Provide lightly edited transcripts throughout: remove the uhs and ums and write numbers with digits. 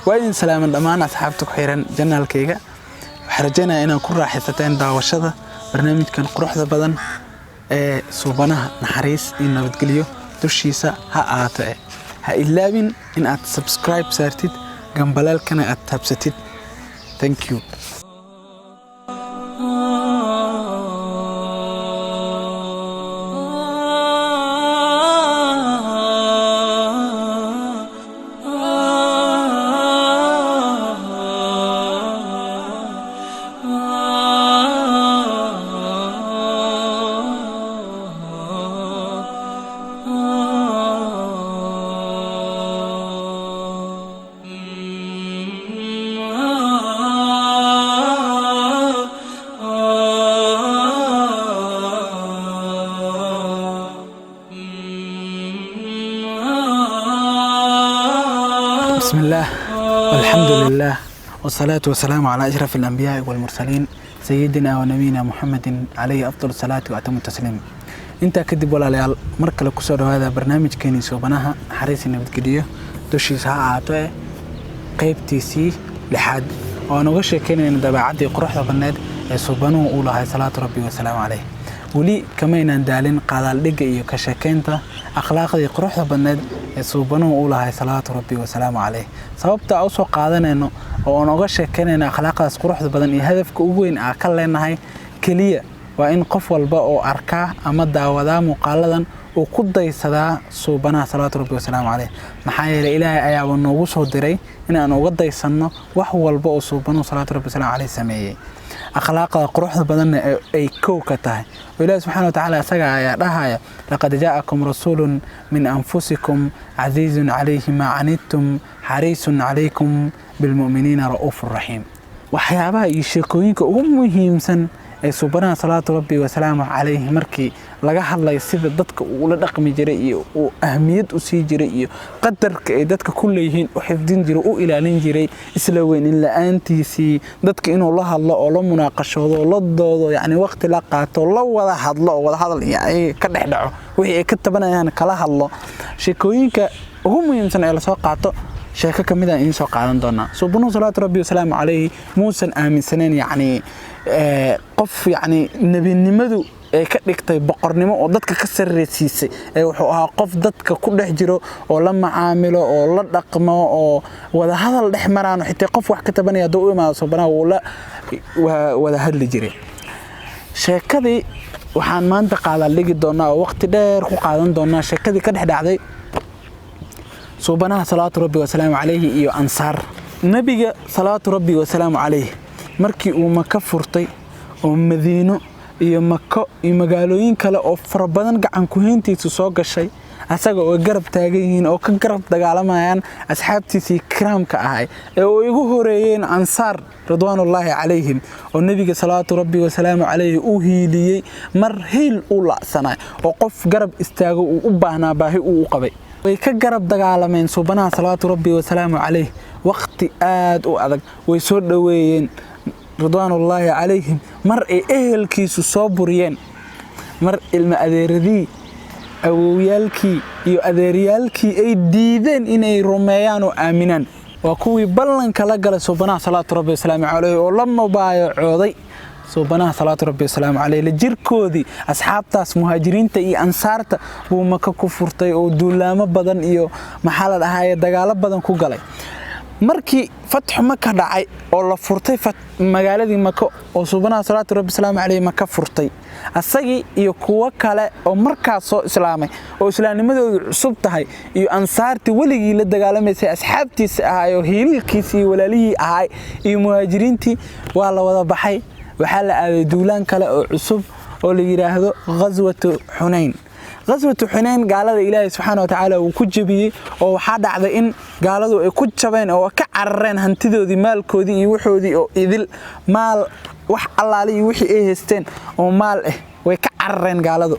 Waa idin salaaman dhammaan asxaabta ku xiran channelkayga. Waxaan rajaynayaa inaad ku raaxaysateen daawashada barnaamijkan quruxda badan ee Suubanaha, naxariis iyo nabadgelyo dushiisa ha ahaato. Ha ilaabin in aad subscribe saartid, gambaleelkana aad taabsatid. Thank you. بسم الله والحمد لله والصلاة والسلام على أشرف الأنبياء والمرسلين، سيدنا ونبينا محمد عليه أفضل الصلاة وأتم التسليم. Intaa kadib, walaalayaal, mar kale kusoo dhawaada barnaamijkeenii Suubanaha, naxariis nabadgeliyo dushiisa ha ahaato, ee qaybtiisii lixaad oo aan uga sheekeynayna dabeecaddii quruxda badneed ee Suubanuhu uu lahay, salaatu rabbi wasalaamu caleyh. Weli kamaynaan daalin qaadaaldhigga iyo ka sheekeynta akhlaaqdii quruxda badneed ee Suubanuhu uu lahay, salaatu rabbi wasalaamu caleyh. Sababta aan usoo qaadanayno oo aan uga sheekeynayno akhlaaqdaas quruxda badan iyo hadafka ugu weyn aa ka leenahay keliya waa in qof walba oo arkaa ama daawadaa muuqaaladan uu ku daysadaa Suubanaha, salaatu rabbi wasalaamu caleyh. Maxaa yeelay, Ilaahay ayaaba noogu soo diray inaan uga daysanno wax walba oo Suubanuhu, salaatu rabbi wasalaamu caleyh, sameeyey, akhlaaqda quruxda badanna ay kow ka tahay. Oo Ilaahi subxaana watacaala isaga ayaa dhahaya: "لقد جاءكم رسول من أنفسكم عزيز عليه ما عنتم حريص عليكم بالمؤمنين رءوف رحيم." Waxyaabaha iyo sheekooyinka ugu muhiimsan ee Suubanaha, salaatu rabbi wasalaamu calayhi, markii laga hadlayo sida dadka uu ula dhaqmi jiray iyo uu ahmiyad u sii jiray iyo qadarka ay dadka ku leeyihiin u xifdin jiray, u ilaalin jiray, isla weynin la-aantiisii, dadka inuu la hadlo oo la munaaqashoodo oo la doodo, yacni waqti la qaato, la wada hadlo oo wada hadal iyo ay ka dhex dhaco, wixii ay ka tabanayaan kala hadlo. Sheekooyinka ugu muhiimsan ee lasoo qaato sheeko ka mid ah idiin soo qaadan doonaa. Suubanuhu, salaatu rabbi wasalaamu calayhi, muusan aaminsaneen yacni qof yacni nebinimadu ee ka dhigtay boqornimo oo dadka ka sarreysiisay, ee wuxuu ahaa qof dadka ku dhex jiro oo la macaamilo oo la dhaqmo oo wada hadal dhex maraan. Xitaa qof wax ka tabanaya hadduu u imaado, Suubanaha wuu la wada hadli jiray. Sheekadii waxaan maanta qaadan dhigi doonaa oo waqti dheer ku qaadan doonaa sheekadii ka dhex dhacday Suubanaha, salaatu rabbi wasalaamu calayhi, iyo Ansaar. Nebiga, salaatu rabbi wasalaamu calayh, markii uu Maka furtay oo Madiino iyo Mako iyo magaalooyin kale oo fara badan gacan ku-hayntiisu soo gashay, asaga oo garab taagan yihiin oo ka garab dagaalamayaan asxaabtiisii kiraamka ahay ee uu igu horeeyeen Ansaar, ridwaanullaahi calayhim, oo nebiga, salaatu rabbi wasalaamu calayhi, u hiiliyey mar hiil u la'sanay oo qof garab istaago uu u baahnaa, baahi uu u qabay, way ka garab dagaalameen Suubanaha, salaatu rabbi wasalaamu calayh, waqti aad u adag. Way soo dhoweeyeen, ridwaanullaahi calayhim, mar ay ehelkiisu soo buriyeen, mar ilma adeeradii, awowyaalkii iyo adeeryaalkii ay diideen inay rumeeyaan oo aaminaan. Waa kuwii ballanka la galay Suubanaha, salaatu rabbi wasalaamu calayh, oo la mubaayacooday Suubanaha, salaatu rabbi wasalaamu caleyh. La jirkoodii asxaabtaas Muhaajiriinta iyo Ansaarta buu Maka ku furtay oo duulaamo badan iyo, maxaa la dhahaye, dagaalo badan ku galay. Markii fatxu Maka dhacay oo la furtay magaaladii Mako oo Suubanaha, salaatu rabbi wasalaamu caleyh, Maka furtay, asagii iyo kuwo kale oo markaas soo islaamay oo islaamnimadoodu cusub tahay iyo Ansaartii weligii la dagaalamaysay, asxaabtiisa ahaay oo hiililkiisii iyo walaalihii ahaay, iyo Muhaajiriintii, waa la wada baxay. Waxaa la aaday duulaan kale oo cusub oo la yidhaahdo Ghaswatu Xunayn. Ghaswatu Xunayn gaalada Ilaahay subxaana wa tacaala uu ku jebiyey, oo waxaa dhacday in gaaladu ay ku jabeen oo ka carareen hantidoodii, maalkoodii iyo waxoodii oo idil, maal wax allaale iyo wixii ay haysteen oo maal ah way ka carareen gaaladu.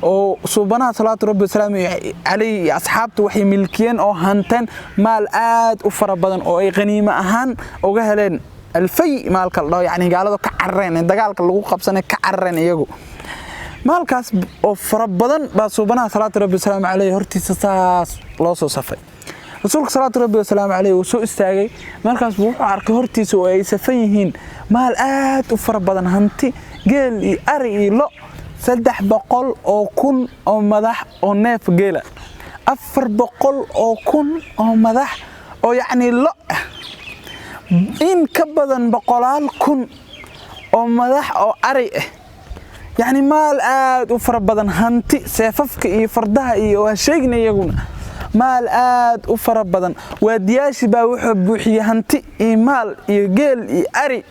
Oo Suubanaha, salaatu rabbi wasalaamu calayhi, iyo asxaabtu waxay milkiyeen oo hanteen maal aad u fara badan oo ay qaniimo ahaan uga heleen alfay, maalka la dhaho, yacni gaaladu ka carareen ee dagaalka lagu qabsanay ka carareen iyagu. Maalkaas oo fara badan baa Suubanaha, salaatu rabbi wasalaamu calayhi, hortiisa saas loo soo safay. Rasuulka salaatu rabbi wasalaamu caleyh wuu soo istaagay. Markaas buu wuxuu arkay hortiisa oo ay safan yihiin maal aad u fara badan, hanti, geel iyo ari iyo lo, 300,000 oo madax oo neef geela, 400,000 oo madax oo yacni lo ah, in ka badan boqolaal kun oo madax oo ari ah, yacni maal aad u fara badan, hanti, seefafka iyo fardaha iyo waa sheegna iyaguna maal aad u fara badan. Waadiyaashii baa wuxuu buuxiyey hanti iyo maal iyo geel iyo ari.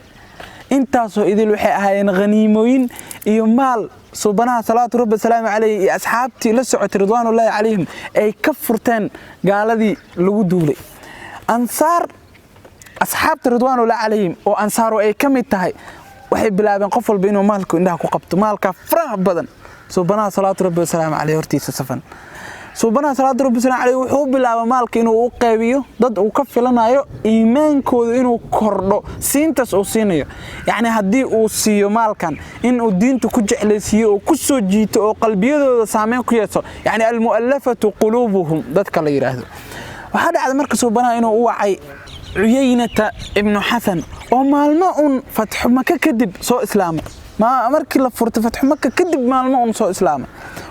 Intaasoo idil waxay ahaayeen khaniimooyin iyo maal suubanaha salaatu rabbi wasalaamu caleyh iyo asxaabtii la socotay ridwaanullaahi calayhim ay ka furteen gaaladii lagu duulay. Ansaar, asxaabta ridwaanullaahi calayhim oo ansaaru ay ka mid tahay, waxay bilaabeen qof walba inuu maalku indhaha ku qabto, maalka faraha badan suubanaha salaatu rabbi wasalaamu caleyh hortiisa safan. Suubanaha salaatu rabbi wasalaamu caleyh wuxuu u bilaabay maalka inuu u qaybiyo dad uu ka filanayo iimaankooda inuu kordho siintaas uu siinayo. Yacni haddii uu siiyo maalkan, inuu diinta ku jeclaysiiyo oo ku soo jiito oo qalbiyadooda saameyn ku yeesho, yacni almu'allafatu quluubuhum dadka la yidhaahdo. Waxaa dhacday marka suubanaha inuu u wacay Cuyeynata ibnu Xasan oo maalmo un Fatxu Maka kadib soo islaamay. Markii la furtay Fatxu Maka kadib maalmo un soo islaamay.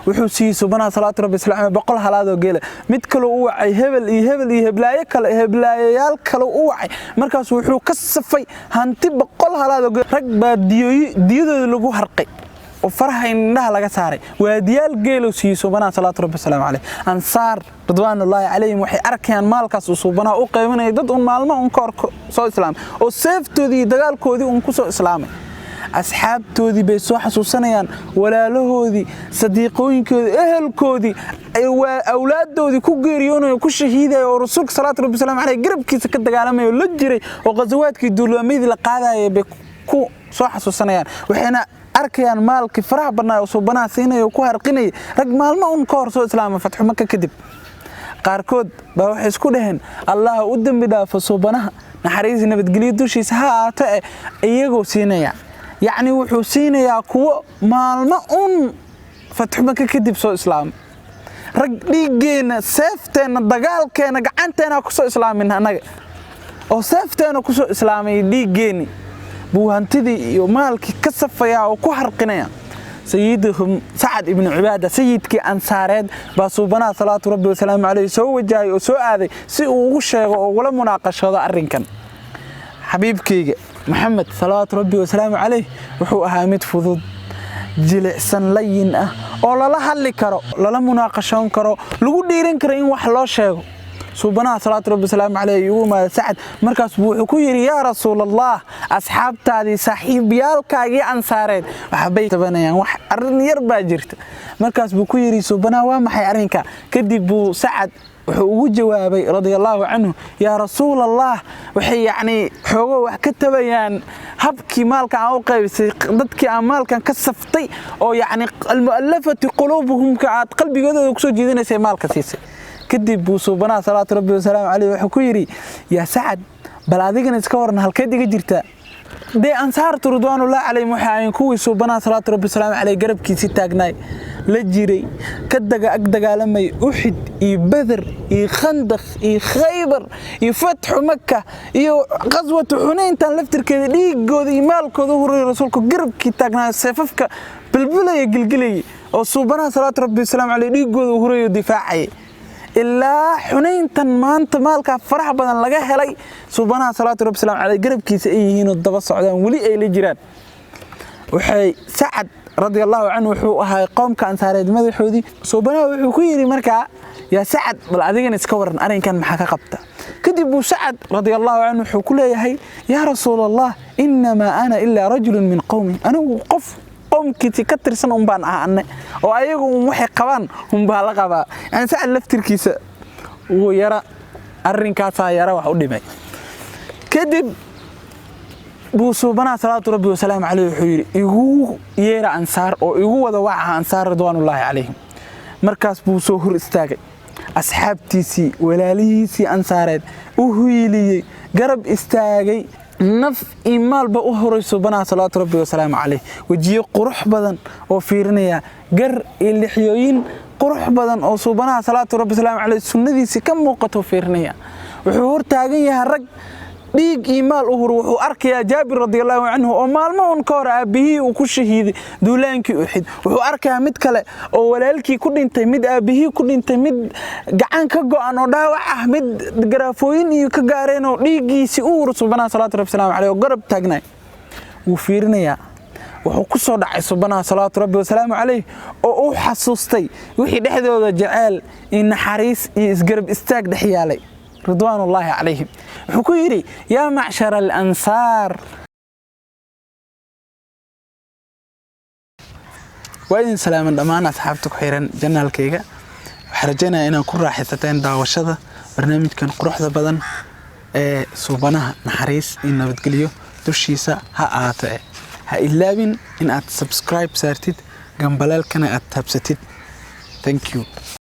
Wuxuu siiyey suubanaha salaatu rabbi islaam 100 halaad oo geela. Mid kale u wacay, hebel iyo hebel iyo heblaayo kale, heblaayayaal kale u wacay. Markaas wuxuu ka safay hanti 100 halaad oo geela. Rag baa diyadooda lagu harqay oo faraha indhaha laga saaray, waadiyaal geelow siiyey suubanaha salaatu rabbi wasalaamu caleyh. Ansaar ridwaanullaahi calayhim waxay arkayaan maalkaas uu suubanaha u qaybinaya dad un maalmo un ka hor soo islaamay oo seeftoodii iyo dagaalkoodii un ku soo islaamay. Asxaabtoodii bay soo xasuusanayaan, walaalahoodii, sadiiqooyinkoodii, ehelkoodii, awlaaddoodii ku geeriyoonaya, ku shahiidaya oo rasuulka salaatu rabbi wasalaamu caleyh garabkiisa ka dagaalamaya oo la jiray oo ghasawaadkii duulaamadii la qaadaya bay ku soo xasuusanayaan. Waxayna arkayaan maalkii faraha badnaa oo suubanaha siinaya oo ku harqinaya rag maalmo un ka hor soo islaama Fatxu Maka kadib. Qaarkood baa waxay isku dhaheen, Allah u dembi dhaafo suubanaha, naxariis nabadgelyo dushiisa ha ahaato, e iyagoo siinaya, yacni wuxuu siinayaa kuwo maalmo un Fatxu Maka kadib soo islaamay, rag dhiiggeenna, seefteenna, dagaalkeenna, gacanteena ku soo islaamin annaga oo seefteena ku soo islaamay, dhiiggeenni buu hantidii iyo maalkii ka safayaa oo ku harqinaya. Sayiduhum Sacad ibnu Cibaada, sayidkii ansaareed, baa suubanaha salaatu rabbi wasalaamu caleyh soo wajahay oo soo aaday si uu ugu sheego oo ugula munaaqashado arrinkan. Xabiibkayga Maxamed salawaatu rabbi wasalaamu caleyh wuxuu ahaa mid fudud, jilicsan, layin ah oo lala hadli karo, lala munaaqashoon karo, lagu dhiiran karo in wax loo sheego. Suubanaha salaatu rabbi wasalaamu caleyh ugu imaada Sacad. Markaas buu wuxuu ku yidhi, yaa rasuulallah, asxaabtaadii, saaxiibyaalkaagii ansaareed waxbay tabanayaan, wax arrin yar baa jirta. Markaas buu ku yidhi suubanaha, waa maxay arrinka? Kadib buu Sacad wuxuu ugu jawaabay radia allaahu canhu, yaa rasuulallah, waxay yacni xoogo wax ka tabayaan habkii maalka aan u qaybisay, dadkii aan maalkan ka saftay oo yacni almu'allafati quluubuhumka aad qalbigoodooda kusoo jiidanaysay maalka siisay. Kadib buu suubanaha salaatu rabbi wasalaamu caleyh wuxuu ku yidhi, yaa Sacad, bal adigana iska waran, halkeed iga jirtaa? Dee ansaartu ridwaanullahi calayhim waxay ahayn kuwii suubanaha salaatu rabbi wasalaamu caleyh garabkiisii taagnaay, la jiray, ka daga ag dagaalamayay Uxid iyo Beder iyo Khandaq iyo Khaybar iyo Fatxu Maka iyo qaswatu Xunayntan laftirkeeda, dhiigooda iyo maalkooda u huray, rasuulku garabkii taagnaa, seefafka bilbilaya, gilgilayay oo suubanaha salaatu rabbi wasalaamu caleyh dhiigooda u hurayo, difaacayay ilaa Xunayntan maanta maalkaa faraha badan laga helay. Suubanaha salaatu rabbi salaam caleyh garabkiisa ay yihiinoo daba socdaan, weli ay la jiraan. Waxay Sacad radia allahu canhu wuxuu ahaa qoomka ansaareed madaxoodii. Suubanaha wuxuu ku yidhi markaa, yaa Sacad, bal adigana iska waran, arrinkan maxaa ka qabta? Kadib buu Sacad radia allahu canhu wuxuu ku leeyahay, yaa rasuul allah, innamaa ana ilaa rajulun min qowmi, anigu qof qowmkiisii ka tirsan un baan ah anne oo ayagu un waxay qabaan unbaa la qabaa. Yani Sacad laftirkiisa wuu yara arrinkaasaa yara wax u dhimay. Kadib buu suubanaha salawaatu rabbi wasalaamu caleyh wuxuu yidhi, igu yeera ansaar oo igu wada waca ansaar ridwaanullaahi calayhim. Markaas buu soo hor istaagay asxaabtiisii, walaalihiisii ansaareed, u hiiliyey, garab istaagay, naf iyo maalba u horay suubanaha salawaatu rabbi wasalaamu caleyh. Wejiyo qurux badan oo fiirinaya, gar iyo lixyooyin Qurux badan oo Suubanaha salaatu Rabbi salaamu caleyh sunnadiisii ka muuqato fiirinaya. Wuxuu hortaagan yahay rag dhiig iyo maal u hur. Wuxuu arkayaa Jaabir radiallahu canhu oo maalmo un ka hor aabbihii uu ku shahiiday duulaankii Uxid. Wuxuu arkayaa mid kale oo walaalkii ku dhintay, mid aabbihii ku dhintay, mid gacan ka go'an oo dhaawac ah, mid garaafooyin iyo ka gaareen oo dhiiggiisii u hur Suubanaha salaatu Rabbi salaamu caleyh oo garab taagnay. Wuu fiirinayaa. Wuxuu ku soo dhacay Suubanaha salawaatu Rabbi wasalaamu calayh oo uu xasuustay wixii dhexdooda jaceyl iyo naxariis iyo isgarab istaag dhex yaalay, ridwaanullaahi calayhim. Wuxuu ku yidhi: "Yaa macshara alansaar." Waa idin salaaman dhammaan asxaabta ku xiran channelkayga. Waxaan rajaynayaa inaad ku raaxaysateen daawashada barnaamijkan quruxda badan ee Suubanaha naxariis iyo nabadgelyo dushiisa ha ahaato. Ha ilaabin in aad subscribe saartid, gambaleelkana aad taabsatid. Thank you.